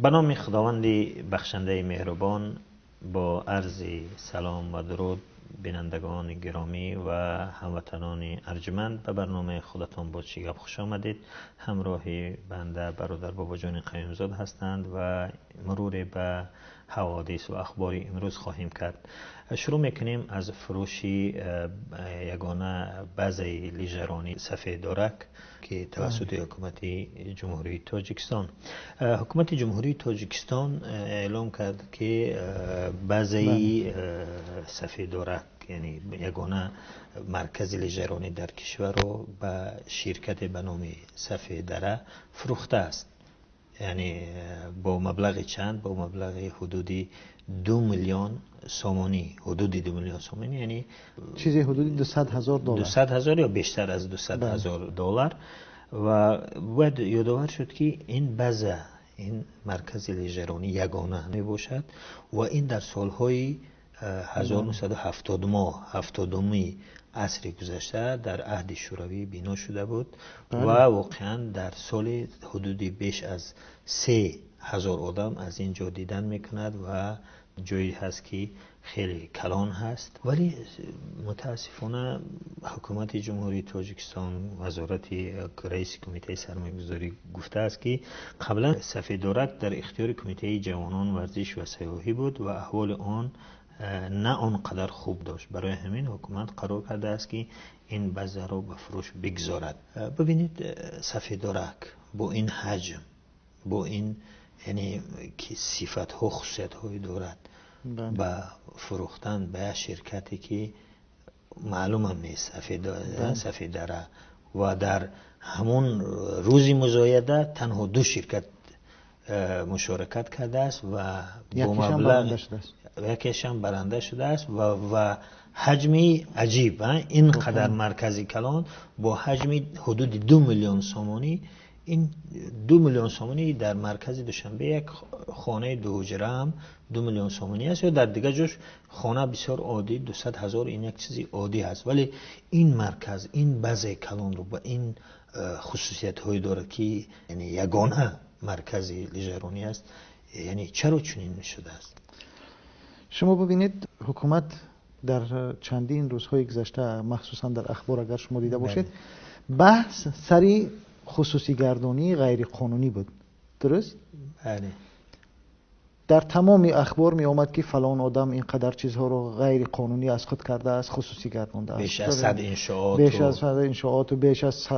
Ба номи Худованди бахшандаи меҳрубон, бо арзи салом ва дуруд, бинандагони гиромӣ ва ҳамватанони арҷманд, ба барномаи худатон бо чӣ гап хуш омадед. Ҳамроҳи банда бародар Бобоҷон Қаюмзод ҳастанд ва муруре ба ҳаводис ва ахбори имрӯз хоҳем кард. Шурӯъ мекунем аз фурӯши ягона базаи лижаронӣ Сафедорак, ки тавассути ҳукумати Ҷумҳурии Тоҷикистон, ҳукумати Ҷумҳурии Тоҷикистон эълом кард, ки базаи Сафедорак, яъне ягона маркази лижаронӣ дар кишварро, ба ширкате ба номи Сафедара фурӯхтааст. Яъне бо маблағи чанд? Бо маблағи ҳудуди 2 миллион сомонӣ, ҳудуди 2 миллион сомонӣ, яъне чизе ҳудуди 200 000 доллар. 200 000 ё бештар аз 200 000 доллар. Ва бояд ёдовар шуд, ки ин база, ин маркази лижаронӣ ягона мебошад ва ин дар солҳои 1970-уми асри гузашта дар аҳди Шӯравӣ бино шуда буд ва воқеан дар соли ҳудуди беш аз 3000 одам аз ин ҷо дидан мекунад ва ҷое ҳаст, ки хеле калон ҳаст. Вале мутаассифона ҳукумати Ҷумҳурии Тоҷикистон, вазорати, раиси кумитаи сармоягузорӣ гуфтааст, ки қаблан Сафедорак дар ихтиёри кумитаи ҷавонон, варзиш ва сайёҳӣ буд ва аҳволи он на он қадар хуб дошт. Барои ҳамин ҳукумат қарор кардааст, ки ин базаро ба фурӯш бигзорад. Бибинед, Сафедорак бо ин ҳаҷм, бо ин, яъне ки сифатҳо, хусусиятҳое дорад, ба фурӯхтан ба як ширкате, ки маълумам нест, Сафедара, ва дар ҳамон рӯзи музояда танҳо ду ширкат мушорикат кардааст ва бо маблағ якешам баранда шудааст ва ҳаҷми аҷиб, ин қадар маркази калон бо ҳаҷми ҳудуди 2 миллион сомонӣ. Ин 2 миллион сомонӣ дар маркази Душанбе як хонаи дуҳуҷра ҳам 2 миллион сомонӣ аст ё дар дигар ҷош хона бисёр оддӣ 200 000, ин як чизи оддӣ аст. Вале ин марказ, ин базаи калонро ба ин хусусиятҳое дорад, ки яъне ягона маркази лижаронӣ аст, яъне чаро чунин шудааст? Шумо бибинед, ҳукумат дар чандин рӯзҳои гузашта, махсусан дар ахбор агар шумо дида бошед, баҳс сари хусусигардонии ғайриқонунӣ буд, дуруст? Бале. Дар тамоми ахбор меомад, ки фалон одам ин қадар чизҳоро ғайриқонунӣ аз худ кардааст, хусусӣ гардондааст. Беш аз 100 иншоот. Беш аз 100 иншооту беш аз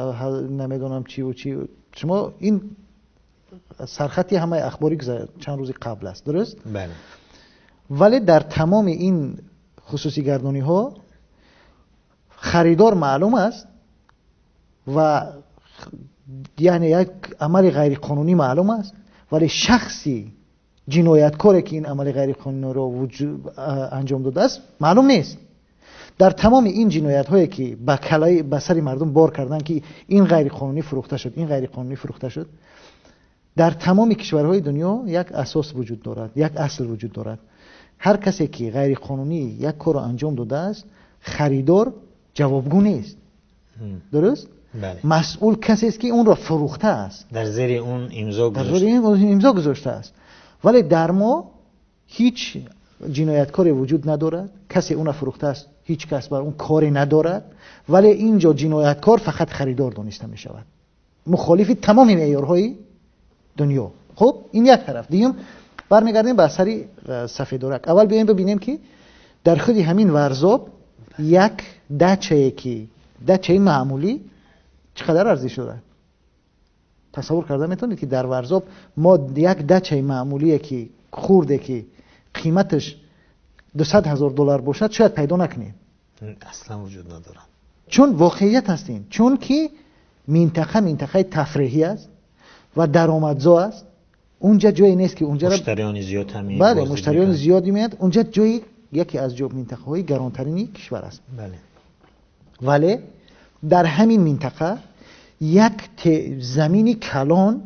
намедонам чиву чи. Шумо ин сархати ҳамаи ахбори чанд рӯзи қабл аст, дуруст? Бале. Вале дар тамоми ин хусусигардониҳо харидор маълум аст ва яъне як амали ғайриқонунӣ маълум аст, вале шахси ҷинояткоре, ки ин амали ғайриқонуниро анҷом додааст, маълум нест. Дар тамоми ин ҷиноятҳое, ки ба калаи ба сари мардум бор карданд, ки ин ғайриқонунӣ фурӯхта шуд, ин ғайриқонунӣ фурӯхта шуд, дар тамоми кишварҳои дунё як асос вуҷуд дорад, як асл вуҷуд дорад: ҳар касе ки ғайриқонунӣ як корро анҷом додааст, харидор ҷавобгӯ нест, дуруст? Масъул касест, ки онро фурӯхтааст. Дар зери он имзо. Дар зери он имзо гузоштааст. Вале дар мо ҳеҷ ҷинояткоре вуҷуд надорад. Касе онро фурӯхтааст, ҳеҷ кас бар он коре надорад, вале инҷо ҷинояткор фақат харидор дониста мешавад, мухолифи тамоми меъёрҳои дунё. Хуб, ин як тараф. Дуюм, бармегардем ба сари Сафедорак. Аввал биёем бибинем, ки дар худи ҳамин Варзоб як дачае, ки дачаи маъмулӣ, чӣ қадар арзиш дорад. Тасаввур карда метавонед, ки дар Варзоб мо як дачаи маъмулие, ки хурде, ки қиматаш 200 000 доллар бошад, шояд пайдо накунем. Аслан вуҷуд надорад. Чун воқеият ҳаст ин, чунки минтақа минтақаи тафреҳӣ аст ва даромадзо аст. Унҷа ҷое нест, ки унҷа муштариёни зиёд ҳам. Бале, муштариёни зиёд меояд. Унҷа ҷои яке аз минтақаҳои гаронтарини кишвар аст. Вале дар ҳамин минтақа як замини калон,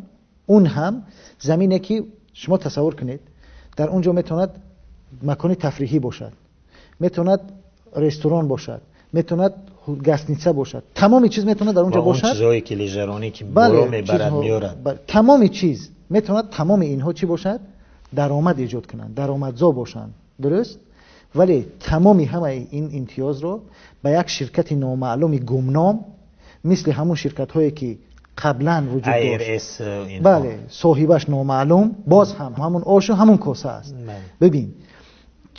он ҳам замине, ки шумо тасаввур кунед, дар он ҷо метавонад макони тафриҳӣ бошад, метавонад ресторан бошад, метавонад гостиница бошад, тамоми чиз метавонад дар он ҷо бошад. Чизҳое ки лижаронӣ, ки боло мебарад, меорад. Тамоми чиз. Метавонад тамоми инҳо чӣ бошад? Даромад эҷод кунанд, даромадзо бошанд. Дуруст? Вале тамоми ҳамаи ин имтиёзро ба як ширкати номаълуми гумном, мисли ҳамон ширкатҳое ки қаблан вуҷуд дошт, бале, соҳибаш номаълум, боз ҳам ҳамон ошу ҳамон коса аст. Бибин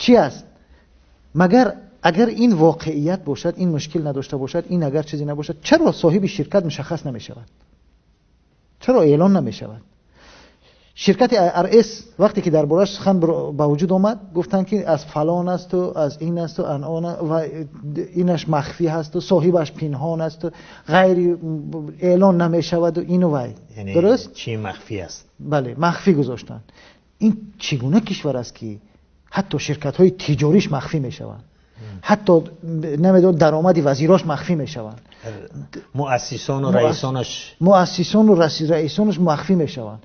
чӣ аст? Магар агар ин воқеият бошад, ин мушкил надошта бошад, ин агар чизе набошад, чаро соҳиби ширкат мушаххас намешавад? Чаро эълон намешавад? Ширкати IRS вақте ки дар борааш сухан ба вуҷуд омад, гуфтанд ки аз фалон аст ва аз ин аст ва он ва инаш махфӣ ҳаст ва соҳибаш пинҳон аст ва ғайр эълон намешавад ва ин ва вай. Дуруст? Чӣ махфӣ аст? Бале, махфӣ гузоштанд. Ин чӣ гуна кишвар аст ки ҳатто ширкатҳои тиҷориаш махфӣ мешаванд? Ҳатто намедонам даромади вазирош махфӣ мешаванд. Муассисон ва раисонаш, муассисон ва раисонаш махфӣ мешаванд.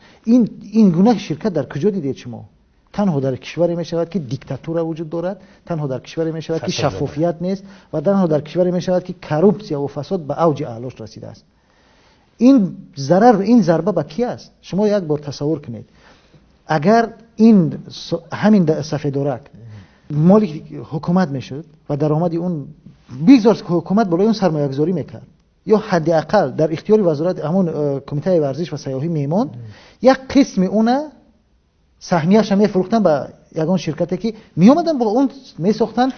Ин гуна ширкат дар куҷо дидед шумо? Танҳо дар кишваре мешавад ки диктатура вуҷуд дорад, танҳо дар кишваре мешавад ки шаффофият нест ва танҳо дар кишваре мешавад ки коррупсия ва фасод ба авҷи аълош расидааст. Ин зарар, ин зарба ба кӣ аст? Шумо як бор тасаввур кунед, агар ин ҳамин сафедорак моли ҳукумат мешуд ва даромади он бигзор ҳукумат болои он сармоягузорӣ мекард ё ҳадди ақал дар ихтиёри вазорат ҳамон кумитаи варзиш ва сайёҳӣ мемонд, як қисми она саҳмияшро мефурӯхтанд ба ягон ширкате ки меомаданд бо он месохтанд,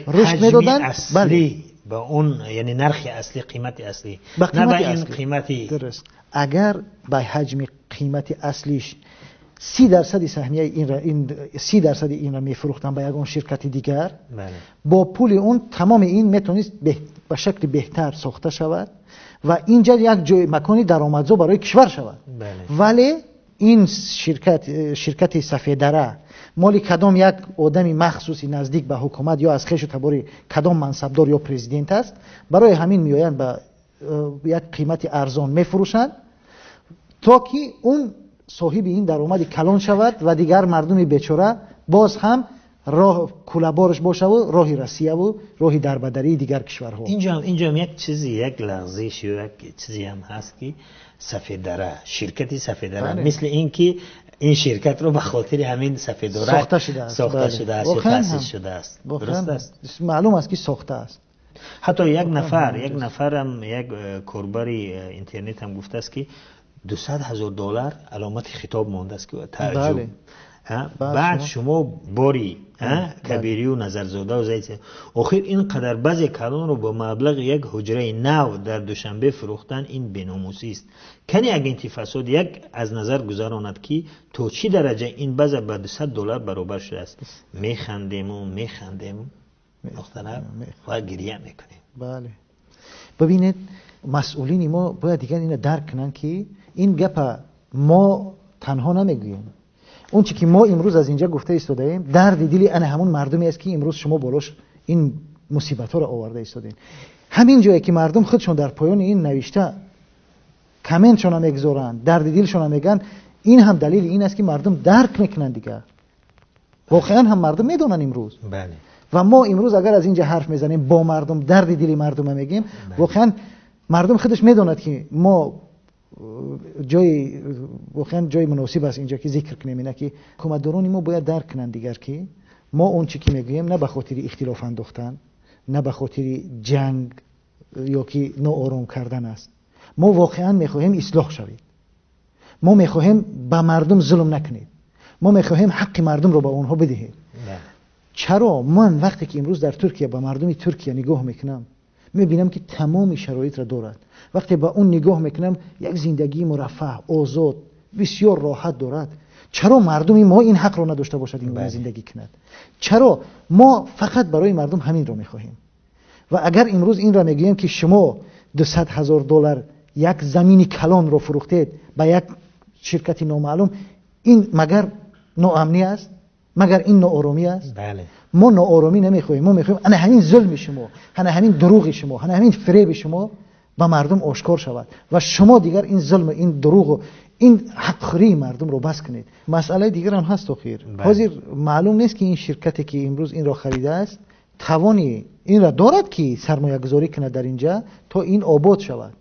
рушд медоданд. Бале, ба он яъне нархи аслӣ, қимати аслӣ, на ба ин қимати. Дуруст. Агар ба ҳаҷми қимати аслиш 30% саҳмияи ин 30% инро мефурӯхтанд ба ягон ширкати дигар, бо пули он тамоми ин метавонист ба шакли беҳтар сохта шавад ва инҷа як ҷои макони даромадзо барои кишвар шавад. Вале ин ширкат, ширкати Сафедара моли кадом як одами махсуси наздик ба ҳукумат ё аз хешу табори кадом мансабдор ё президент аст, барои ҳамин меоянд ба як қимати арзон мефурӯшанд то ки он соҳиби ин даромади калон шавад ва дигар мардуми бечора боз ҳам роҳ кулабораш бошаву роҳи Россияву роҳи дарбадарии дигар кишварҳо. Инҷо як чизи, як лағзиш ё як чизе ҳам ҳаст ки Сафедара, ширкати Сафедара, мисли ин ки ин ширкатро ба хотири ҳамин Сафедора сохта шудааст, сохта шудааст ё таъсис шудааст. Дуруст аст? Маълум аст ки сохта аст. Ҳатто як нафарам, як корбари интернет ҳам гуфтааст ки $200,000 аломати хитоб мондааст ки тааҷҷуб. Баъд шумо бори Кабирию Назарзода ва Зайцев охир ин қадар баъзе калонро бо маблағи як ҳуҷраи нав дар Душанбе фурӯхтан ин беномусист. Кани агенти фасод як аз назар гузаронад ки то чӣ дараҷа ин база ба $200 баробар шудааст. Механдему механдему мухталаф ва гирия мекунем. Бале, бибинед, масъулини мо бояд дигар инро дарк кунанд ки ин гапа мо танҳо намегӯем. Он чи ки мо имрӯз аз инҷа гуфта истодаем дарди дили ана ҳамон мардуме аст ки имрӯз шумо болош ин мусибатҳоро оварда истодем. Ҳамин ҷое ки мардум худшон дар поёни ин навишта комментшона мегузоранд, дарди дилшона мегӯянд, ин ҳам далели ин аст ки мардум дарк мекунанд дигар. Воқеан ҳам мардум медонанд имрӯз. Ва мо имрӯз агар аз инҷа ҳарф мезанем бо мардум, дарди дили мардума мегӯем, воқеан мардум худаш медонад ки мо ҷои воқеан ҷои муносиб аст инҷо ки зикр кунем ина ки ҳукуматдорони мо бояд дарк кунанд дигар ки мо он чи ки мегӯем на ба хотири ихтилоф андохтан, на ба хотири ҷанг ё ки ноором кардан аст. Мо воқеан мехоҳем ислоҳ шавед. Мо мехоҳем ба мардум зулм накунед. Мо мехоҳем ҳаққи мардумро ба онҳо бидиҳед. Чаро ман вақте ки имрӯз дар Туркия ба мардуми Туркия нигоҳ мекунам, мебинам ки тамоми шароитро дорад. Вақте ба он нигоҳ мекунам, як зиндагии мураффаҳ, озод, бисёр роҳат дорад. Чаро мардуми мо ин ҳақро надошта бошад ин гуна зиндагӣ кунад? Чаро мо фақат барои мардум ҳаминро мехоҳем? Ва агар имрӯз инро мегӯем ки шумо $200,000 як замини калонро фурӯхтед ба як ширкати номаълум, ин магар ноамнӣ аст? Магар ин нооромӣ аст? Мо нооромӣ намехоҳем. Мо мехоҳем ана ҳамин зулми шумо, ана ҳамин дурӯғи шумо, ана ҳамин фиреби шумо ба мардум ошкор шавад ва шумо дигар ин зулм, ин дурӯғу ин ҳақхӯрии мардумро бас кунед. Масъалаи дигар ҳам ҳаст охир. Ҳозир маълум нест ки ин ширкате ки имрӯз инро харидааст тавони инро дорад ки сармоягузорӣ кунад дар инҷа то ин обод шавад.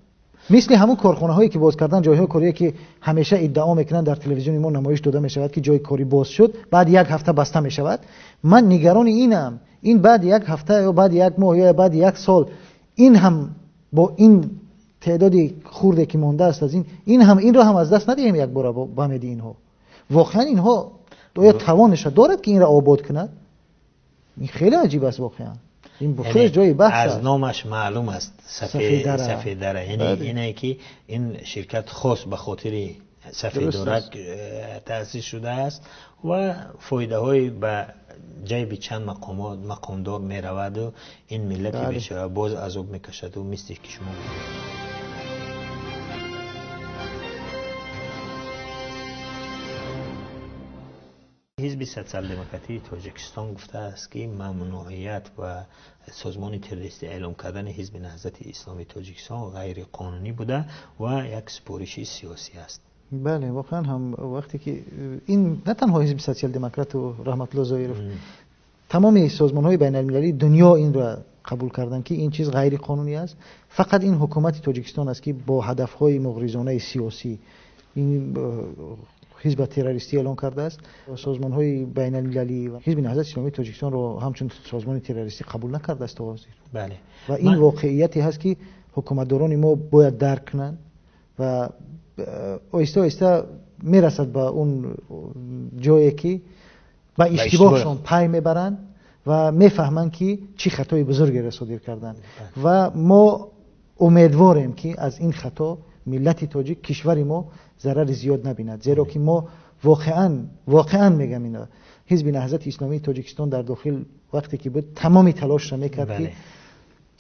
Мисли ҳамон корхонаҳое ки боз кардан, ҷойҳои корие ки ҳамеша иддао мекунанд, дар телевизиони мо намоиш дода мешавад ки ҷои корӣ боз шуд, баъд як ҳафта баста мешавад. Ман нигарони инам, ин баъд як ҳафта ё баъд як моҳ ё баъд як сол ин ҳам бо ин теъдоди хурде ки мондааст аз ин ҳам инро ҳам аз даст надиҳем як бора ба умеди инҳо. Воқеан инҳо оё тавонашро дорад ки инро обод кунад? Ин хеле аҷиб аст воқеан. Ин хеле ҷои баҳс аст. Аз номаш маълум аст, Сафеддара. Яъне ине ки ин ширкат хос ба хотири Сафеддара таъсис шудааст ва фоидаҳои ба ҷайби чанд мақомдор меравад ва ин миллати бечора боз азоб мекашад ва мисли ки шумо мегӯед. Ҳизби Социал-демократии Тоҷикистон гуфтааст ки мамнуият ва созмони террористӣ эълом кардани Ҳизби Наҳзати Исломии Тоҷикистон ғайриқонунӣ буда ва як супориши сиёсӣ аст. Бале, воқеан ҳам вақте ки ин на танҳо Ҳизби Социал-демократу Раҳматулло Зоиров, тамоми созмонҳои байналмилалии дунё инро қабул карданд ки ин чиз ғайриқонунӣ аст. Фақат ин ҳукумати Тоҷикистон аст ки бо ҳадафҳои муғризонаи сиёсӣ ин ҳизби террористӣ эълон кардааст. Созмонҳои байналмилалӣ ва Ҳизби Наҳзати Исломии Тоҷикистонро ҳамчун созмони террористӣ қабул накардааст то ҳозир. Бале. Ва ин воқеияте ҳаст ки ҳукуматдорони мо бояд дарк кунанд ва оҳиста оҳиста мерасад ба он ҷое ки ба иштибоҳшон пай мебаранд ва мефаҳманд ки чӣ хатои бузургеро содир карданд. Ва мо умедворем ки аз ин хато миллати тоҷик, кишвари мо зарари зиёд набинад, зеро ки мо воқеан мегам ино Ҳизби Наҳзати Исломии Тоҷикистон дар дохил вақте ки буд тамоми талошро мекард ки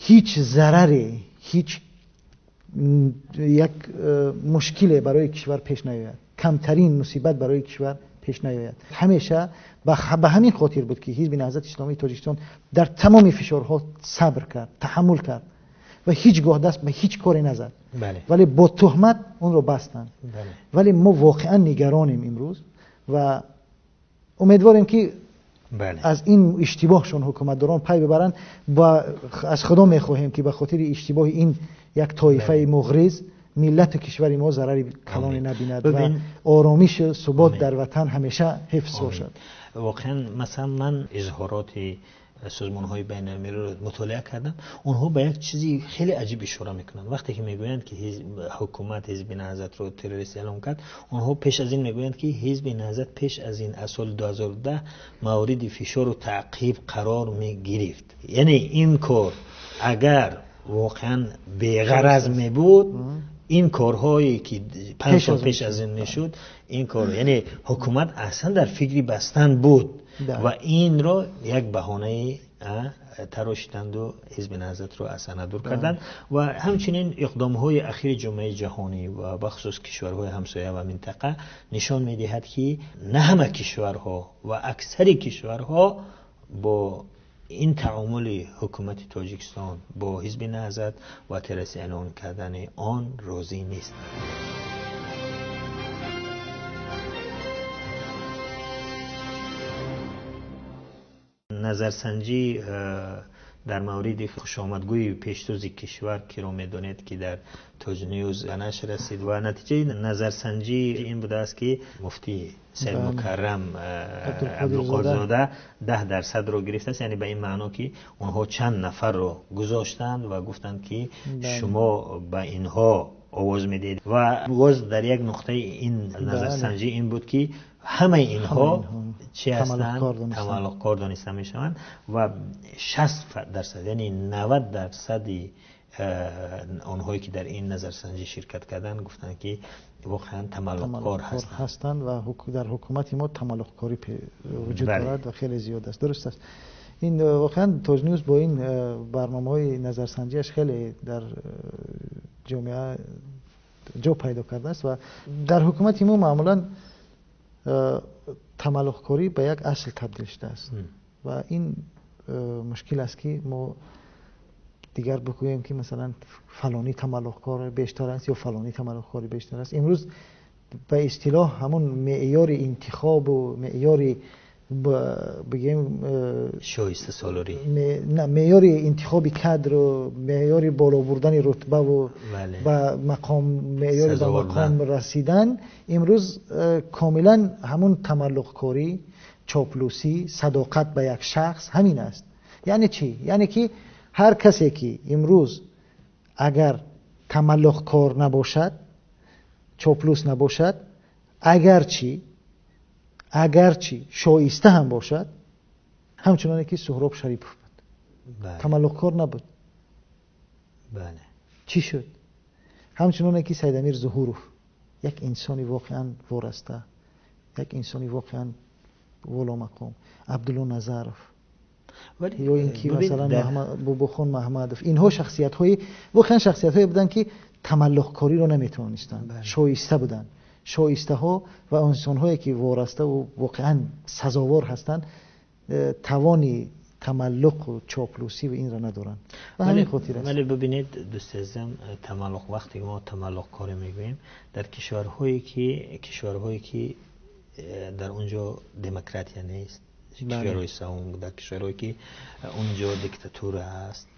ҳеҷ зараре, ҳеҷ як мушкиле барои кишвар пеш наояд, камтарин мусибат барои кишвар пеш наояд. Ҳамеша ба ҳамин хотир буд ки Ҳизби Наҳзати Исломии Тоҷикистон дар тамоми фишорҳо сабр кард, таҳаммул кард ва ҳеҷ гоҳ даст ба ҳеҷ коре назад. Вале бо туҳмат онро бастанд. Вале мо воқеан нигаронем имрӯз ва умедворем ки аз ин иштибоҳшон ҳукуматдорон пай бибаранд ва аз Худо мехоҳем ки ба хотири иштибоҳи ин як тоифаи муғриз миллату кишвари мо зарари калоне набинад ва оромишу субот дар ватан ҳамеша ҳифз бошад. Воқеан масалан ман изҳороти созмонҳои байналмилалиро мутолиа кардам, онҳо ба як чизи хеле аҷиб ишора мекунанд. Вақте ки мегӯянд ки ҳукумат Ҳизби Наҳзатро террорист эълом кард, онҳо пеш аз ин мегӯянд ки Ҳизби Наҳзат пеш аз ин аз соли 2010 мавриди фишору таъқиб қарор мегирифт. Яъне ин кор агар воқеан беғараз мебуд, ин корҳое ки 5 сол пеш аз ин мешуд, ин кор, яъне ҳукумат аслан дар фикри бастан буд ва инро як баҳонаи тарошиданду Ҳизби Наҳзатро аз саҳна дур карданд. Ва ҳамчунин иқдомҳои ахири ҷомеаи ҷаҳонӣ ва бахусус кишварҳои ҳамсоя ва минтақа нишон медиҳад ки на ҳама кишварҳо ва аксари кишварҳо бо ин таомули ҳукумати Тоҷикистон бо Ҳизби Наҳзат ва террорист эълон кардани он розӣ нестанд. Назарсанҷӣ дар мавриди хушомадгӯи пештози кишвар киро медонед ки дар Тоҷ Ньюз ба нашр расид ва натиҷаи назарсанҷӣ ин будааст ки муфтӣ Саид Мукаррам Абдулқодирзода 10%-ро гирифтааст, яъне ба ин маъно ки онҳо чанд нафарро гузоштанд ва гуфтанд ки шумо ба инҳо овоз медиҳед. Ва боз дар як нуқтаи ин назарсанҷӣ ин буд ки ҳамаи инҳо чӣ ҳастанд? Тамаллуқкор дониста мешаванд ва 60%, яъне 90% онҳое ки дар ин назарсанҷӣ ширкат карданд гуфтанд ки воқеан тамаллуқкор ҳастанд ва дар ҳукумати мо тамаллуқкорӣ вуҷуд дорад ва хеле зиёд аст. Дуруст аст. Ин воқеан Тоҷ Ньюз бо ин барномаҳои назарсанҷиаш хеле дар ҷомеа ҷо пайдо кардааст ва дар ҳукумати мо маъмулан тамаллуқкорӣ ба як асл табдил шудааст ва ин мушкил аст ки мо дигар бигӯем ки масалан фалонӣ тамаллуқкор бештар аст ё фалонӣ тамаллуқкорӣ бештар аст. Имрӯз ба истилоҳ ҳамон меъёри интихобу меъёри Бигем шоиста солорӣ, на, меъёри интихоби кадр, меъёри боло бурдани рутба ва ба мақом, меъёри ба мақом расидан имрӯз комилан ҳамон тамаллуқкорӣ, чоплусӣ, садоқат ба як шахс ҳамин аст. Яъне чӣ? Яъне ки ҳар касе ки имрӯз агар тамаллуқкор набошад, чоплус набошад, агарчи шоиста ҳам бошад, ҳамчуноне ки Суҳроб Шарипов буд, тамаллуқкор набуд. Чӣ шуд? Ҳамчуноне ки Сайдамир Зуҳуров, як инсони воқеан вораста, як инсони воқеан воломақом, Абдулло Назаров, ё ин ки масалан Бобохон Маҳмадов, инҳо шахсиятҳои воқеан шахсиятҳое буданд, ки тамаллуқкориро наметавонистанд, шоиста буданд. Шоистаҳо ва инсонҳое ки вораста ва воқеан сазовор ҳастанд, тавони тамаллуқ ва чоплусӣ ва инро надоранд. Ба ҳамин хотир аст. Вале бибинед, дӯсти азизам, тамаллуқ, вақте мо тамаллуқкорӣ мегӯем, дар кишварҳое ки дар он ҷо демократия нест, кишварҳои сеюм, дар кишварҳое ки он ҷо диктатура аст,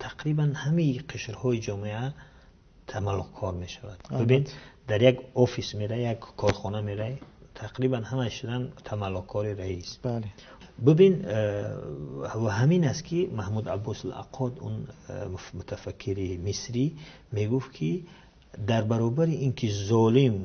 тақрибан ҳамаи қишрҳои ҷомеа тамаллуқкор мешавад. Бибин, дар як офис мерай, як корхона мерай, тақрибан ҳама шудан тамаллуқкори раис. Бибин, ва ҳамин аст ки Маҳмуд Аббос ал-Аққод, он мутафаккири мисрӣ, мегуфт ки дар баробари ин ки золим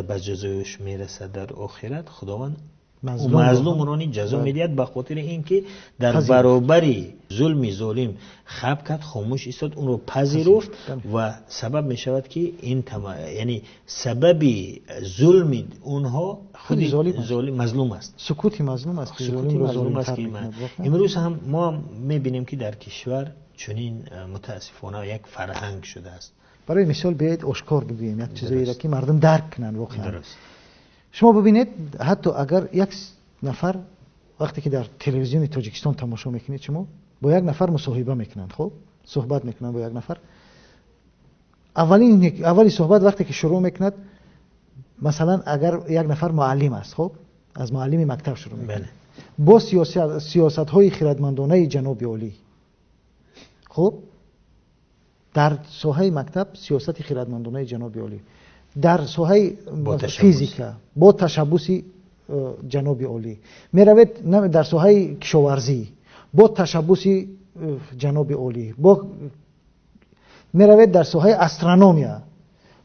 ба ҷазояш мерасад дар охират, Худованд мазлумро низ ҷазо медиҳад ба хотири ин ки дар баробари зулми золим хаб кард, хомӯш истод, онро пазируфт ва сабаб мешавад ки ин яъне сабаби зулми онҳо худи золим мазлум аст. Сукути мазлум аст. Сукути мазлум аст ки имрӯз ҳам мо мебинем ки дар кишвар чунин мутаассифона як фарҳанг шудааст. Барои мисол биёед ошкор бигӯем як чизеро ки мардум дарк кунанд воқеан. Шумо бибинед, ҳатто агар як нафар вақте ки дар телевизиони Тоҷикистон тамошо мекунед, шумо бо як нафар мусоҳиба мекунанд, хуб суҳбат мекунанд бо як нафар, аввали суҳбат вақте ки шурӯъ мекунад, масалан агар як нафар муаллим аст, хуб аз муаллими мактаб шурӯъ мекунад, бо сиёсатҳои хирадмандонаи ҷаноби олӣ, хуб дар соҳаи мактаб сиёсати хирадмандонаи ҷаноби олӣ, дар соҳаи физика бо ташаббуси ҷаноби олӣ, меравед дар соҳаи кишоварзӣ бо ташаббуси ҷаноби олӣ, меравед дар соҳаи астрономия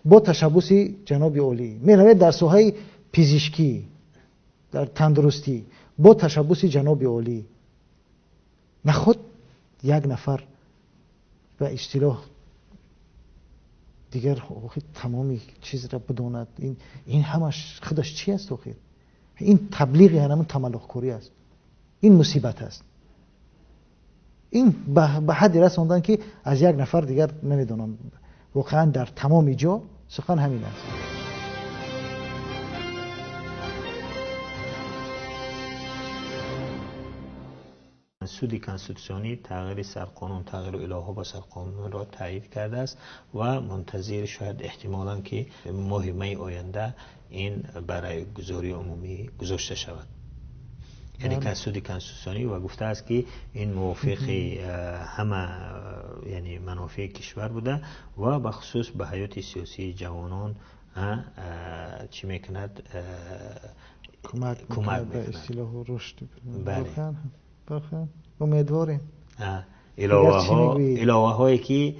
бо ташаббуси ҷаноби олӣ, меравед дар соҳаи пизишкӣ, дар тандурустӣ бо ташаббуси ҷаноби олӣ. Наход як нафар ба истилоҳ дигар охир тамоми чизро бидонад, ин ҳамаш худаш чи аст охир? Ин таблиғи ҳамон тамаллуқкорӣ аст, ин мусибат аст. Ин ба ҳадди расондан ки аз як нафар дигар намедонам, воқеан дар тамоми ҷо сухан ҳамин аст. Суди конститутсионӣ тағйири сарқонун, тағйиру иловаҳо ба сарқонунро тайид кардааст ва мунтазир шояд эҳтимолан ки моҳи майи оянда ин ба раъйгузории умумӣ гузошта шавад. Яъне суди конститутсионӣ ва гуфтааст ки ин мувофиқи ҳама, яъне манофеи кишвар буда ва бахусус ба ҳаёти сиёсии ҷавонон чӣ мекунад? Кӯмак ба истилоҳу рушд. Умедворем. Иловаҳое ки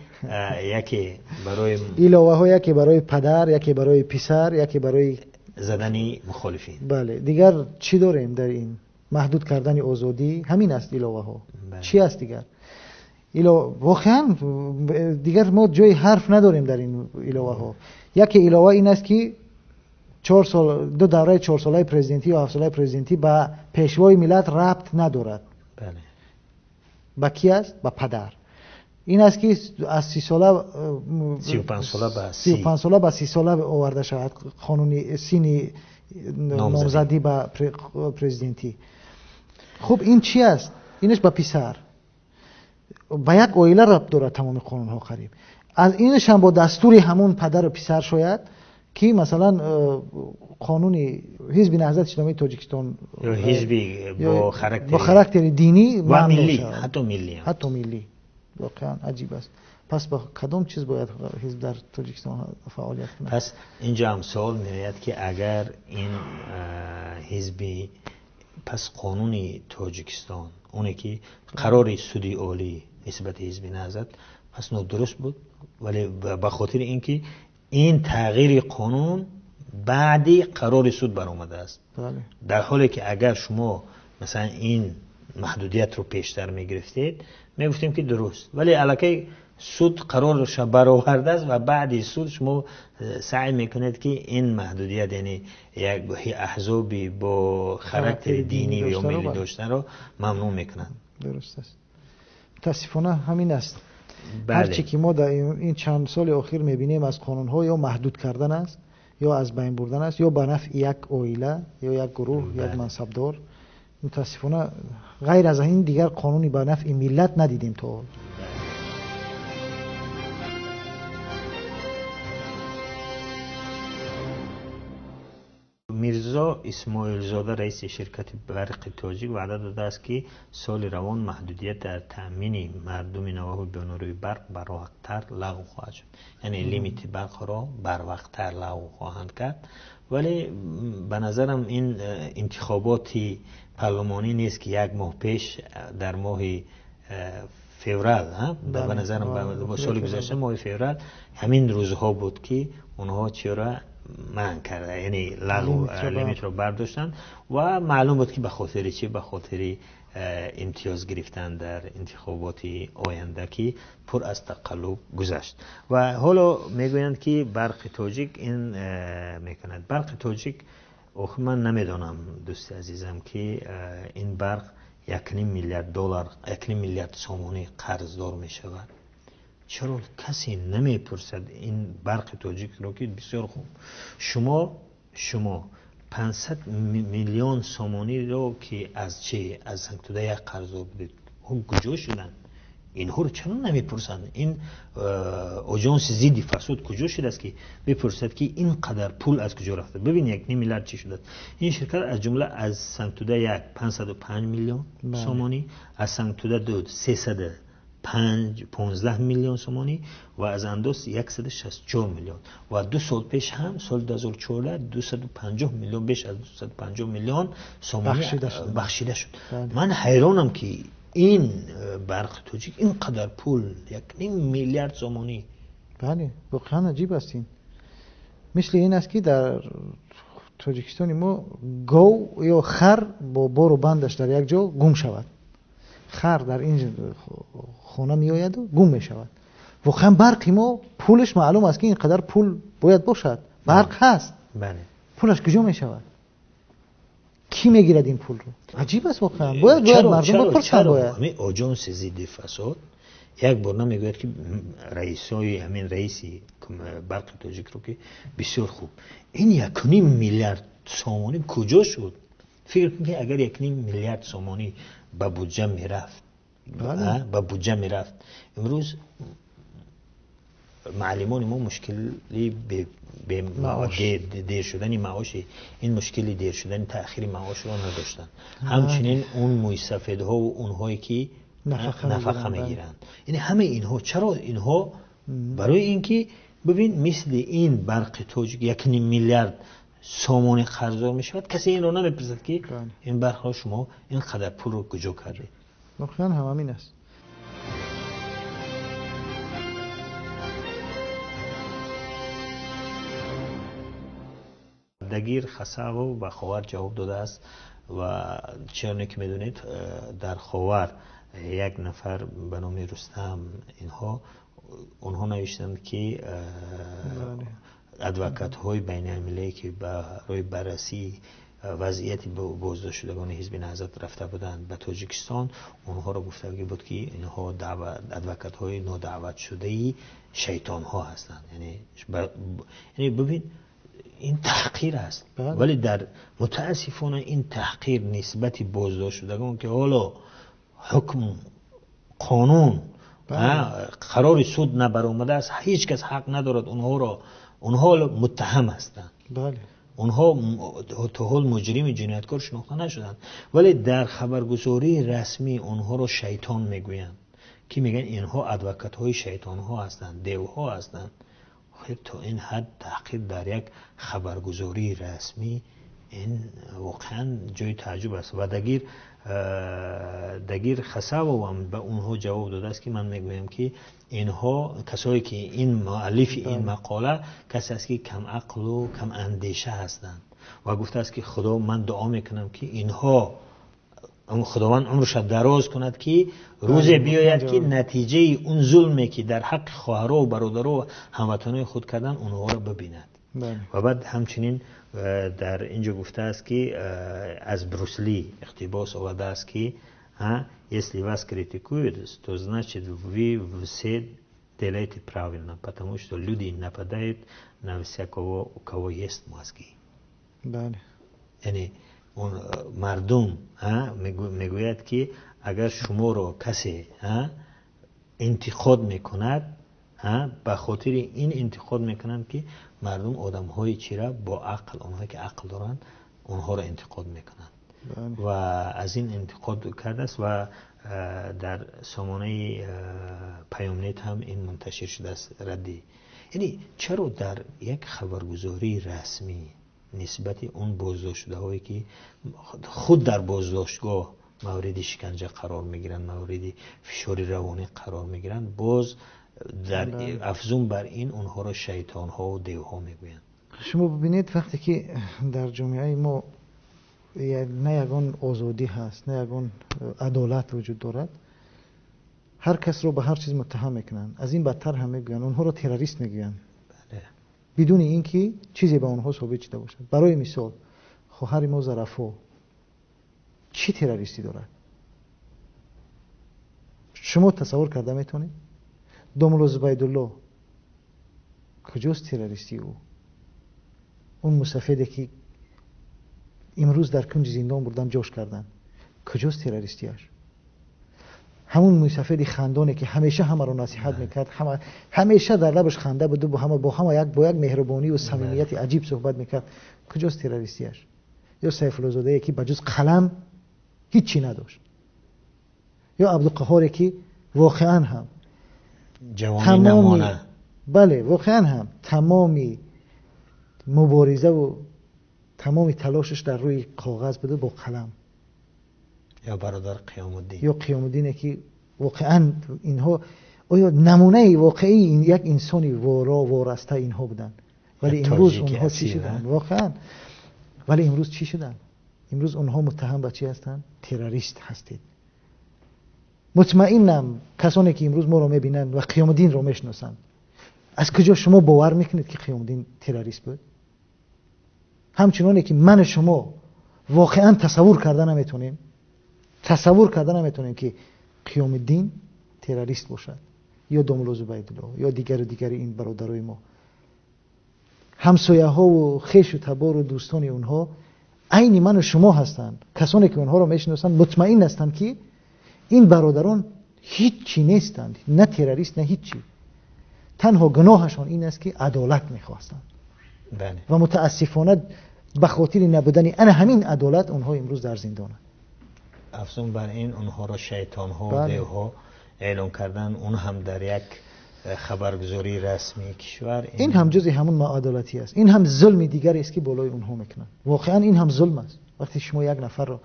яке барои иловаҳо, яке барои падар, яке барои писар, яке барои задани мухолифин. Бале, дигар чӣ дорем дар ин? Маҳдуд кардани озодӣ ҳамин аст иловаҳо. Чӣ аст дигар? Воқеан дигар мо ҷои ҳарф надорем дар ин иловаҳо. Яке илова ин аст ки 4 сол, ду давраи 4 солаи президентӣ ё 7 солаи президентӣ ба пешвои миллат рабт надорад. Ба ки аст? Ба падар. Ин аст ки аз 30 сола 35 сола ба 30 сола оварда шавад қонуни синни номзадӣ ба президентӣ. Хуб, ин чи аст? Инаш ба писар. Ба як оила рабт дорад тамоми қонунҳо қариб. Аз инаш ҳам бо дастури ҳамон падару писар шояд Ки масалан қонуни Ҳизби Наҳзати Исломии Тоҷикистон ё ҳизби бо характери динӣ ва миллӣ, ҳатто миллӣ, ҳатто миллӣ. Воқеан аҷиб аст. Пас ба кадом чиз бояд ҳизб дар Тоҷикистон фаъолият кунад? Пас инҷо ҳам савол меояд, ки агар ин ҳизби, пас қонуни Тоҷикистон, оне ки қарори суди олӣ нисбати Ҳизби Наҳзат пас нодуруст буд, вале ба хотири ин ки ин тағйири қонун баъди қарори суд баромадааст. Дар ҳоле ки агар шумо масалан ин маҳдудиятро пештар мегирифтед, мегуфтем ки дуруст, вале аллакай суд қарорро баровардааст ва баъди суд шумо саъй мекунед, ки ин маҳдудият, яъне як аҳзоби бо характери динӣ ё миллӣ доштанро мамнӯъ мекунанд. Дуруст аст. Мутаассифона ҳамин аст. Ҳарчи ки мо дар ин чанд соли охир мебинем аз қонунҳо ё маҳдуд кардан аст, ё аз байн бурдан аст, ё ба нафъи як оила ё як гурӯҳ, як мансабдор. Мутаассифона ғайр аз ин дигар қонуни ба нафъи миллат надидем то ҳол. Мирзо Исмоилзода, раиси ширкати Барқи Тоҷик, ваъда додааст, ки соли равон маҳдудият дар таъмини мардуми навоҳии бенурии барқ барвақттар лағв хоҳад шуд. Яъне лимити барқро барвақттар лағв хоҳанд кард. Вале ба назарам ин интихоботи парлумонӣ нест, ки як моҳ пеш дар моҳи феврал, ба назарам бо соли гузашта моҳи феврал ҳамин рӯзҳо буд, ки онҳо чиро манъ карда, яъне лағв лимитро бардоштанд ва маълум буд, ки ба хотири чӣ, ба хотири имтиёз гирифтан дар интихоботи оянда, ки пур аз тақаллуб гузашт. Ва ҳоло мегӯянд, ки Барқи Тоҷик ин мекунад. Барқи Тоҷик, охир ман намедонам, дӯсти азизам, ки ин барқ 1,5 миллиард доллар, 1,5 миллиард сомонӣ қарздор мешавад. Чаро касе намепурсад ин Барқи Тоҷикро, ки бисёр хуб, шумо 500 миллион сомониро, ки аз чи аз Сангтуда як қарздор будед, куҷо шуданд? Инҳоро чаро намепурсанд? Ин оҷонси зидди фасод куҷо шудааст, ки бипурсад, ки ин қадар пул аз куҷо рафта? Бибин, 1,5 миллиард чӣ шудааст. Ин ширкат аз ҷумла аз Сангтуда як 505 миллион сомонӣ, аз Сангтуда ду 315 миллион сомонӣ ва аз андоз 164 миллион. Ва 2 сол пеш ҳам, соли 2014, 250 миллион, беш аз 250 миллион сомонӣ бахшида шуд. Ман ҳайронам, ки ин Барқи Тоҷик ин қадар пул, 1,5 миллиард сомонӣ. Бале, воқеан аҷиб аст ин. Мисли ин аст, ки дар Тоҷикистони мо гов ё хар бо бору бандаш дар як ҷо гум шавад. Хар дар ин хона меояду гум мешавад. Воқеан барқи мо пулаш маълум аст, ки ин қадар пул бояд бошад. Барқ ҳаст. Пулаш куҷо мешавад? Кӣ мегирад ин пулро? Аҷиб аст воқеан. Бояд мардум бипурсанд бояд. Ҳамин оҷонси зидди фасод як бор намегӯяд, ки раисои ҳамин раиси Барқи Тоҷикро, ки бисёр хуб, ин 1,5 миллиард сомонӣ куҷо шуд? Фикр кун, ки агар 1,5 миллиард сомонӣ ба буҷа мерафт, ба буҷа мерафт, имрӯз муаллимони мо мушкили дер шудани маоши, ин мушкили дер шудани таъхири маошро надоштанд. Ҳамчунин он мӯйсафедҳову онҳое ки нафақа мегиранд, яъне ҳамаи инҳо, чаро инҳо? Барои ин ки бибин, мисли ин Барқи Тоҷик 1,5 миллиард сомонӣ қарздор мешавад, касе инро намепурсад, ки ин барқро шумо ин қадар пулро куҷо кардед. Воқеан ҳам ҳамин аст. Дагир Хасавов ба Ховар ҷавоб додааст ва чуноне ки медонед, дар Ховар як нафар ба номи Рустам, онҳо навиштанд, ки адвокатҳои байналмилалие, ки барои баррасии вазъияти боздоштшудагони Ҳизби Наҳзат рафта буданд ба Тоҷикистон, онҳоро гуфтагӣ буд, ки инҳо адвокатҳои нодаъватшудаи шайтонҳо ҳастанд. Яъне бибин, ин таҳқир аст. Вале дар мутаассифона ин таҳқир нисбати боздоштшудагон, ки ҳоло ҳукм, қонун, қарори суд набаромадааст, ҳеҷ кас ҳақ надорад онҳоро Онҳо муттаҳам ҳастанд. Бале. Онҳо то ҳол муҷрими ҷинояткор шинохта нашуданд, вале дар хабаргузории расмӣ онҳоро шайтон мегӯянд, ки мегӯянд инҳо адвокатҳои шайтонҳо ҳастанд, девҳо ҳастанд. То ин ҳад таҳқир дар як хабаргузории расмӣ, ин воқеан ҷои таъҷуб аст. Ва Дагир Хасавов ҳам ба онҳо ҷавоб додааст, ки ман мегӯям, ки инҳо касое ки ин муаллифи ин мақола касе аст, ки камақлу камандеша ҳастанд, ва гуфтааст, ки Худо, ман дуо мекунам, ки инҳо Худованд умрашро дароз кунад, ки рӯзе биёяд, ки натиҷаи он зулме, ки дар ҳаққи хоҳару бародару ва ҳамватанони худ карданд, онҳоро бибинад. Ва баъд ҳамчунин дар инҷо гуфтааст, ки аз Брюс Ли иқтибос овардааст, ки если вас критикуют, то значит, вы все делаете правильно, потому что люди нападают на всякого, у кого есть мозги. Яъне он мардум мегӯяд, ки агар шуморо касе интиқод мекунад, ба хотири ин интиқод мекунанд, ки мардум одамҳои чира бо ақл, онҳое ки ақл доранд, онҳоро интиқод мекунанд. Ва аз ин интиқод кардааст ва дар сомонаи Паёмнет ҳам ин мунташир шудааст радди. Яъне чаро дар як хабаргузории расмӣ нисбати он боздоштшудаҳое, ки худ дар боздоштгоҳ мавриди шиканҷа қарор мегиранд, мавриди фишори равонӣ қарор мегиранд, боз дар афзун бар ин онҳоро шайтонҳо ва девҳо мегӯянд? Шумо бибинед, вақте ки дар ҷомеаи мо на ягон озодӣ ҳаст, на ягон адолат вуҷуд дорад, ҳар касро ба ҳар чиз муттаҳам мекунанд. Аз ин бадтар ҳам мегӯянд, онҳоро террорист мегӯянд, бидуни ин ки чизе ба онҳо собит шуда бошад. Барои мисол, хоҳари мо Зарафо чӣ террористӣ дорад? Шумо тасаввур карда метавонед? Домулло Зубайдулло, куҷост террористии ӯ? Он мусафеде, ки имрӯз дар кунҷи зиндон бурдан ҷош карданд, куҷост террористиаш? Ҳамун мусафеди хандоне, ки ҳамеша ҳамаро насиҳат мекард, ҳамеша дар лабаш ханда буду бо ҳама як бо як меҳрубонию самимияти аҷиб суҳбат мекард, куҷост террористиаш? Ё Сайфуллозодае, ки ба ҷуз қалам ҳиччи надошт, ё Абдуқаҳоре, ки воқеан ҳам ҷавони намуна. Бале, воқеан ҳам тамоми муборизаву тамоми талошаш дар рӯи коғаз буда бо қалам. Ё бародар Қиёмуддин. Ё Қиёмуддине, ки воқеан инҳо оё намунаи воқеии як инсони воро вораста инҳо буданд. Вале имрӯз онҳо чӣ шуданд? Воқеан, вале имрӯз чӣ шуданд? Имрӯз онҳо муттаҳам ба чӣ ҳастанд? Террорист ҳастед. Мутмаинам, касоне ки имрӯз моро мебинанд ва Қиёмуддинро мешиносанд, аз куҷо шумо бовар мекунед, ки Қиёмуддин террорист буд? Ҳамчуноне ки ману шумо воқеан тасаввур карда наметонем, тасаввур карда наметонем, ки Қиёмуддин террорист бошад, ё домулло Зубайдулло, ё дигару дигари ин бародарои мо. Ҳамсояҳову хешу табору дӯстони онҳо айни ману шумо ҳастанд. Касоне ки онҳоро мешиносанд, мутмаин ҳастанд, ки ин бародарон ҳиччи нестанд, на террорист, на ҳиччи. Танҳо гуноҳашон ин аст, ки адолат мехостанд ва мутаассифона ба хотири набудани ана ҳамин адолат онҳо имрӯз дар зиндонанд. Афзун бар ин онҳоро шайтонҳо, девҳо эълон кардан, он ҳам дар як хабаргузории расмии кишвар. Ин ҳам ҷузъи ҳамон ноадолатӣ аст. Ин ҳам зулми дигаре аст, ки болои онҳо мекунанд. Воқеан ин ҳам зулм аст. Вақте шумо як нафарро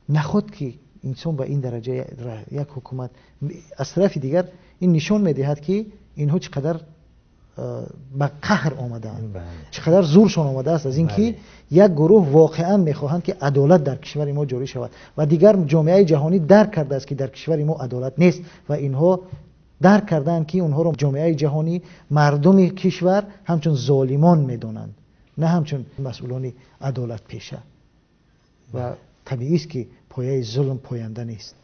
наход ки инсон ба ин дараҷа як ҳукумат, аз тарафи дигар ин нишон медиҳад, ки инҳо чӣ қадар ба қаҳр омадаанд, чӣ қадар зӯршон омадааст аз ин ки як гурӯҳ воқеан мехоҳанд, ки адолат дар кишвари мо ҷорӣ шавад, ва дигар ҷомеаи ҷаҳонӣ дарк кардааст, ки дар кишвари мо адолат нест, ва инҳо дарк кардаанд, ки онҳоро ҷомеаи ҷаҳонӣ, мардуми кишвар ҳамчун золимон медонанд, на ҳамчун масъулони адолатпеша. Ва табиист, ки пояи зулм поянда нест.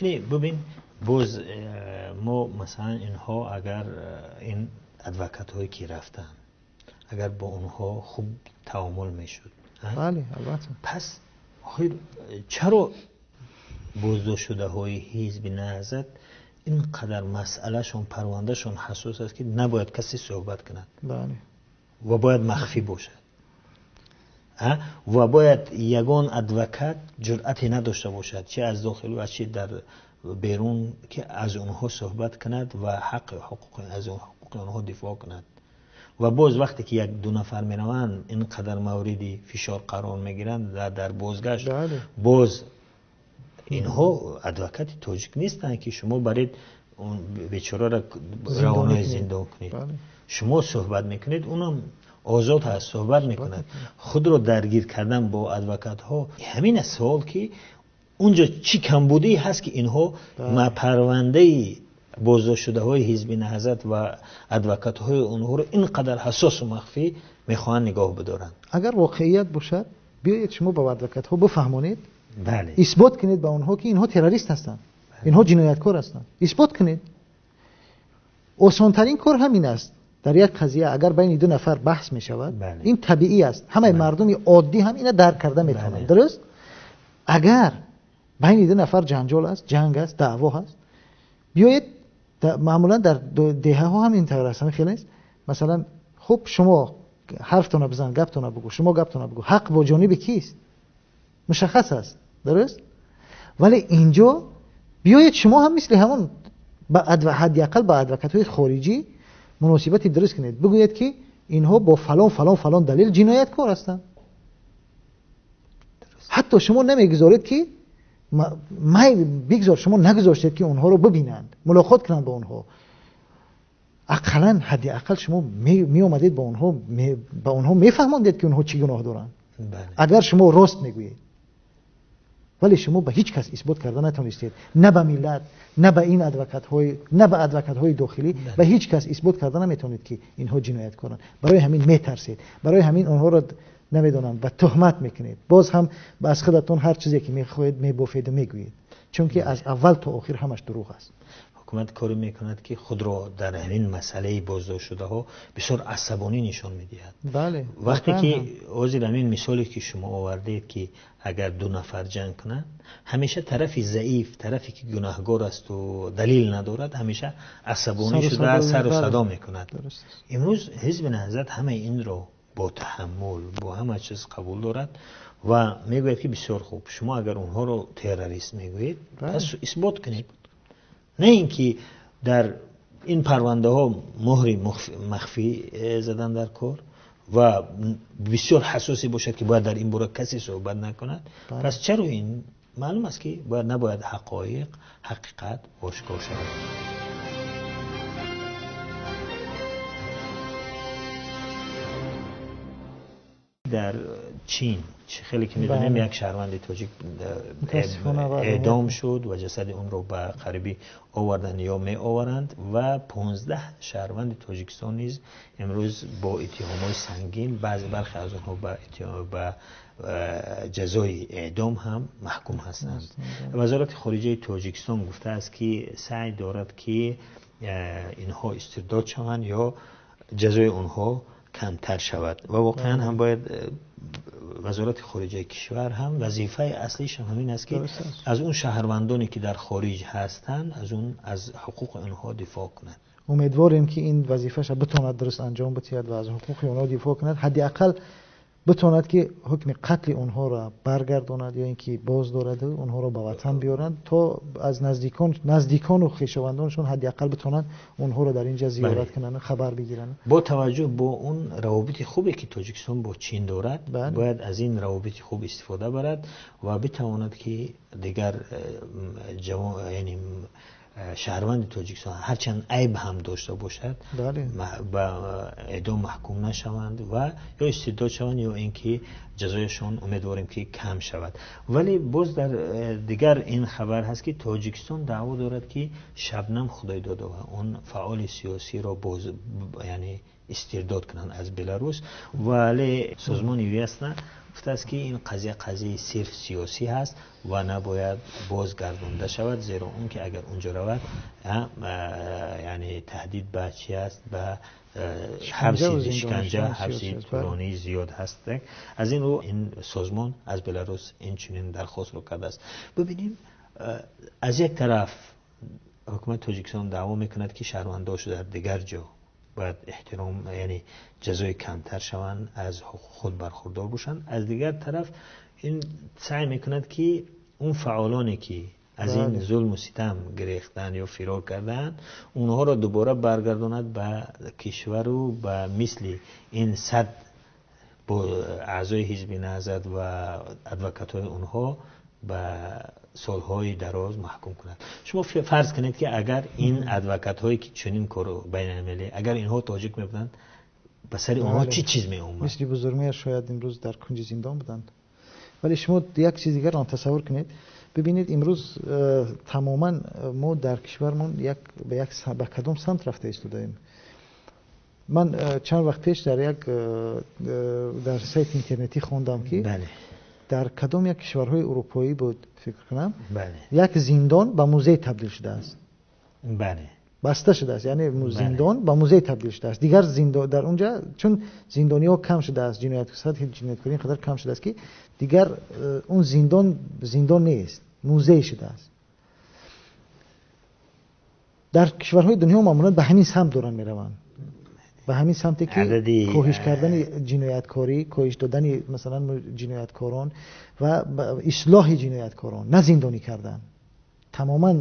Яъне бибин, боз мо масалан инҳо, агар ин адвокатҳое ки рафтанд, агар бо онҳо хуб таомул мешуд, Бале, албатта. Пас чаро боздоштшудаҳои ҳизби Наҳзат ин қадар масъалашон, парвандашон ҳассос аст, ки набояд касе суҳбат кунад? Бале. ва бояд махфӣ бошад ва бояд ягон адвокат ҷуръате надошта бошад, чӣ аз дохил ва чӣ дар берун, ки аз онҳо суҳбат кунад ва ҳақ ҳуқуқ аз ҳуқуқи онҳо дифоъ кунад. Ва боз вақте ки як ду нафар мераванд, ин қадар мавриди фишор қарор мегиранд ва дар бозгашт боз инҳо адвокати тоҷик нестанд, ки шумо баред он бечораро равонаи зиндон кунед. Шумо суҳбат мекунед, унам озод ҳаст, суҳбат мекунад. Худро даргир кардан бо адвокатҳо, ҳамин аст савол, ки унҷо чӣ камбудӣ ҳаст, ки инҳо парвандаи боздоштшудаҳои ҳизби Наҳзат ва адвокатҳои онҳоро ин қадар ҳассосу махфӣ мехоҳанд нигоҳ бидоранд. Агар воқеият бошад, биёед шумо ба адвокатҳо бифаҳмонед, исбот кунед ба онҳо, ки инҳо террорист ҳастанд, инҳо ҷинояткор ҳастанд. Исбот кунед. Осонтарин кор ҳамин аст. Дар як қазия агар байни ду нафар баҳс мешавад, ин табиӣ аст, ҳамаи мардуми оддӣ ҳам инро дарк карда метавонанд. Дуруст? Агар байни ду нафар ҷанҷол аст, ҷанг аст, даъво ҳаст, биёед, маъмулан дар деҳаҳо ҳам ин тавр аст, ҳамин хел нест? Масалан, хуб, шумо ҳарфтона бизан, гаптона бугӯ, шумо гаптона бугӯ, ҳақ бо ҷониби кист? Мушаххас аст, дуруст? Вале инҷо биёед шумо ҳам мисли ҳамон ҳадди ақал ба адвокатҳои хориҷӣ муносибати дуруст кунед, бигӯед, ки инҳо бо фалон фалон фалон далел ҷинояткор ҳастанд. Ҳатто шумо намегузоред, ки май бигзор, шумо нагузоштед, ки онҳоро бибинанд, мулоқот кунанд бо онҳо. Ақаллан, ҳадди ақал шумо меомадед ба онҳо, ба онҳо мефаҳмондед, ки онҳо чӣ гуноҳ доранд, агар шумо рост мегӯед. Вале шумо ба ҳеҷ кас исбот карда натавонистед, на ба миллат, на ба ин адвокатҳои, на ба адвокатҳои дохилӣ, ба ҳеҷ кас исбот карда наметавонед, ки инҳо ҷинояткоранд. Барои ҳамин метарсед, барои ҳамин онҳоро, намедонам, ба туҳмат мекунед, боз ҳам аз худатон ҳар чизе ки мехоҳед мебофеду мегӯед, чунки аз аввал то охир ҳамаш дурӯғ аст. Ҳукумат коре мекунад, ки худро дар ҳамин масъалаи боздоштшудаҳо бисёр асабонӣ нишон медиҳад. Вақте ки ҳозир ҳамин мисоле, ки шумо овардед, ки агар ду нафар ҷанг кунанд, ҳамеша тарафи заиф, тарафе ки гунаҳгор асту далил надорад, ҳамеша асабонӣ шуда сару садо мекунад. Имрӯз ҳизби Наҳзат ҳамаи инро бо таҳаммул, бо ҳама чиз қабул дорад ва мегӯяд, ки бисёр хуб, шумо агар онҳоро террорист мегӯед, пас исбот кунед, на ин ки дар ин парвандаҳо муҳри махфӣ задан дар кор ва бисёр ҳассосе бошад, ки бояд дар ин бора касе суҳбат накунад. Пас чаро ин маълум аст, ки бояд набояд ҳақоиқ, ҳақиқат ошкор шавад. Дар Чин, чӣ хеле ки медонем, як шаҳрванди тоҷик эъдом шуд ва ҷасади онро ба қарибӣ оварданд ё меоваранд, ва 15 шаҳрванди Тоҷикистон низ имрӯз бо иттиҳомҳои сангин, баъзе бархе аз онҳо ба ҷазои эъдом ҳам маҳкум ҳастанд. Вазорати хориҷаи Тоҷикистон гуфтааст, ки саъй дорад, ки инҳо истирдод шаванд ё ҷазои онҳо камтар шавад. Ва воқеан ҳам бояд вазорати хориҷаи кишвар ҳам вазифаи аслиш ҳам ҳамин аст, ки аз он шаҳрвандоне, ки дар хориҷ ҳастанд, аз ҳуқуқи онҳо дифоъ кунад. Умедворем, ки ин вазифаша битавонад дуруст анҷом бидиҳад ва аз ҳуқуқи онҳо дифоъ кунад, ҳадди ақал битавонад, ки ҳукми қатли онҳоро баргардонад ё ин ки боз дорад, онҳоро ба ватан биёранд, то аз наздикону хешовандонашон ҳадди ақал битавонанд онҳоро дар инҷа зиёрат кунанд, хабар бигиранд. Бо таваҷҷӯҳ бо он равобити хубе, ки Тоҷикистон бо Чин дорад, бояд аз ин равобити хуб истифода барад ва битавонад, ки дигар ҷавон, яъне шаҳрванди Тоҷикистон, ҳарчанд айб ҳам дошта бошад, ба эъдом маҳкум нашаванд ва ё истирдод шаванд, ё ин ки ҷазояшон, умедворем, ки кам шавад. Вале боз дар дигар ин хабар ҳаст, ки Тоҷикистон даъво дорад, ки Шабнам Худойдодова, он фаъоли сиёсиро боз, яъне истирдод кунанд аз Беларус, вале созмони Весна гуфтааст, ки ин қазия қазияи сирф сиёсӣ ҳаст ва набояд бозгардонда шавад, зеро он ки агар унҷо равад, яъне таҳдид ба чи аст, ба ҳабси, шиканҷа, ҳабси тӯлонии зиёд ҳаст. Аз ин рӯ ин созмон аз Беларус инчунин дархостро кардааст. Бибинем, аз як тараф ҳукумати Тоҷикистон даъво мекунад, ки шаҳрвандош дар дигар ҷо бояд эҳтиром, яъне ҷазои камтар шаванд, аз ҳуқуқи худ бархурдор бошанд. Аз дигар тараф ин саъй мекунад ки он фаъолоне ки аз ин зулму ситам гирехтанд ё фирор карданд, онҳоро дубора баргардонад ба кишвару ба мисли ин 100 аъзои ҳизби Наҳзат ва адвокатҳои онҳо ба солҳои дароз маҳкум кунад. Шумо фарз кунед ки агар ин адвокатҳое ки чунин корро байналмилалӣ, агар инҳо тоҷик мебуданд, ба сари онҳо чӣ чиз меомад? Мисли Бузургмеҳр шояд имрӯз дар кунҷи зиндон буданд. Вале шумо як чиз дигарро тасаввур кунед. Бибинед, имрӯз тамоман мо дар кишвармон ба кадом самт рафта истодаем. Ман чанд вақт пеш дар сайти интернетӣ хондам ки дар кадом як кишварҳои урупоӣ буд, фикр кунам, як зиндон ба музей табдил шудааст. Баста шудааст, яъне зиндон ба музей табдил шудааст. Дигар зиндон дар онҷа, чун зиндониҳо кам шудааст, сатҳи ҷинояткорӣ ин қадар кам шудааст ки дигар он зиндон зиндон нест, музей шудааст. Дар кишварҳои дунё маъмулан ба ҳамин самт доранд мераванд, ба ҳамин самте ки коҳиш кардани ҷинояткорӣ, коҳиш додани масалан ҷинояткорон ва ислоҳи ҷинояткорон, на зиндонӣ кардан. Тамоман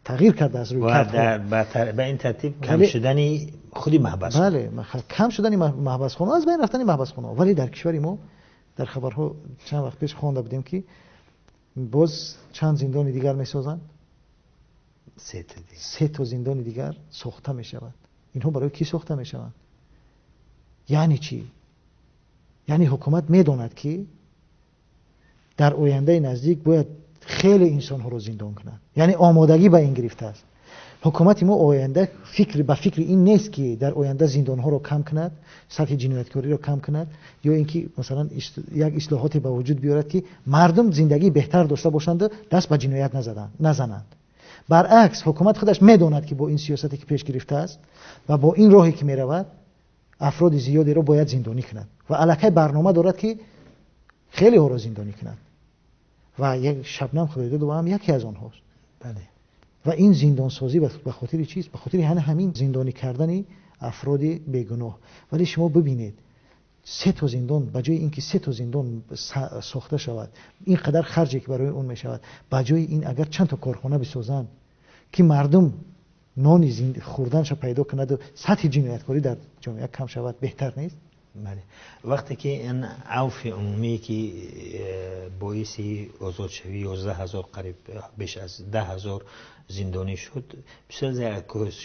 тағйир кардааст рӯи кардҳо. Ба ин тартиб кам шудани худи маҳбасхона. Бале, кам шудани маҳбасхона, аз байн рафтани маҳбасхона. Вале дар кишвари мо дар хабарҳо чанд вақт пеш хонда будем ки боз чанд зиндони дигар месозанд. Се то зиндони дигар сохта мешавад. Инҳо барои кӣ сохта мешаванд? Яъне чӣ? Яъне ҳукумат медонад ки дар ояндаи наздик бояд хеле инсонҳоро зиндон кунад. Яъне омодагӣ ба ин гирифтааст. Ҳукумати мо оянда ба фикри ин нест ки дар оянда зиндонҳоро кам кунад, сатҳи ҷинояткориро кам кунад, ё ин ки масалан як ислоҳоте ба вуҷуд биёрад ки мардум зиндагии беҳтар дошта бошанду даст ба ҷиноят назананд. Баръакс, ҳукумат худаш медонад ки бо ин сиёсате ки пеш гирифтааст ва бо ин роҳе ки меравад, афроди зиёдеро бояд зиндонӣ кунад ва аллакай барнома дорад ки хелеҳоро зиндонӣ кунад. Ва як Шабнам Худойдодова ҳам яке аз онҳост. Ва ин зиндонсозӣ ба хотири чист? Ба хотири ҳамин зиндонӣ кардани афроди бегуноҳ. Вале шумо бибинед, се то зиндон, ба ҷои ин ки се то зиндон сохта шавад, ин қадар харҷе ки барои он мешавад, ба ҷои ин агар чанд то корхона бисозанд ки мардум нони хӯрданша пайдо кунад ва сатҳи ҷинояткорӣ дар ҷомеа кам шавад, беҳтар нест? Бале. Вақте ки ин авфи умумӣ ки боиси озодшавии 11,000, қариб беш аз 10,000 зиндонӣ шуд, бисёр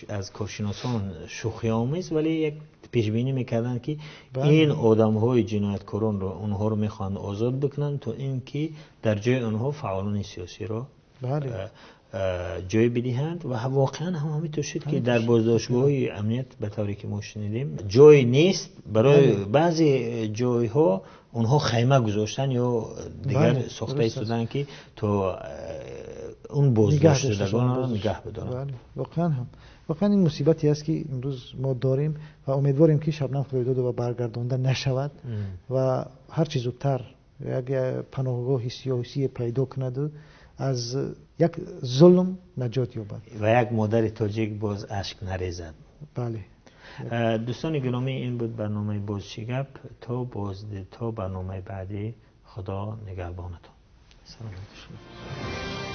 аз коршиносон шӯхиомез, вале як пешбинӣ мекарданд ки ин одамҳои ҷинояткоронро онҳоро мехоҳанд озод бикунанд то ин ки дар ҷои онҳо фаъолони сиёсиро ҷой бидиҳанд. Ва воқеан ҳам ҳаминтур шуд ки дар боздоштгоҳҳои амният ба тавре ки мо шунидем ҷой нест. Барои баъзе ҷойҳо онҳо хайма гузоштанд ё дигар сохта истоданд ки то он боздоштшудагонро нигаҳ бидоранд. Воқеан ҳам, воқеан ин мусибате аст ки имрӯз мо дорем ва умедворем ки Шабнам Худойдодова баргардонда нашавад ва ҳарчи зудтар як паноҳгоҳи сиёсӣ пайдо кунаду аз як зулм наҷот ёбад ва як модари тоҷик боз ашк нарезад. Бале. Дӯстони гиромӣ, ин буд барномаи Боз чӣ гап. То барномаи баъдӣ Худо нигаҳбонатон. Саломат бошед.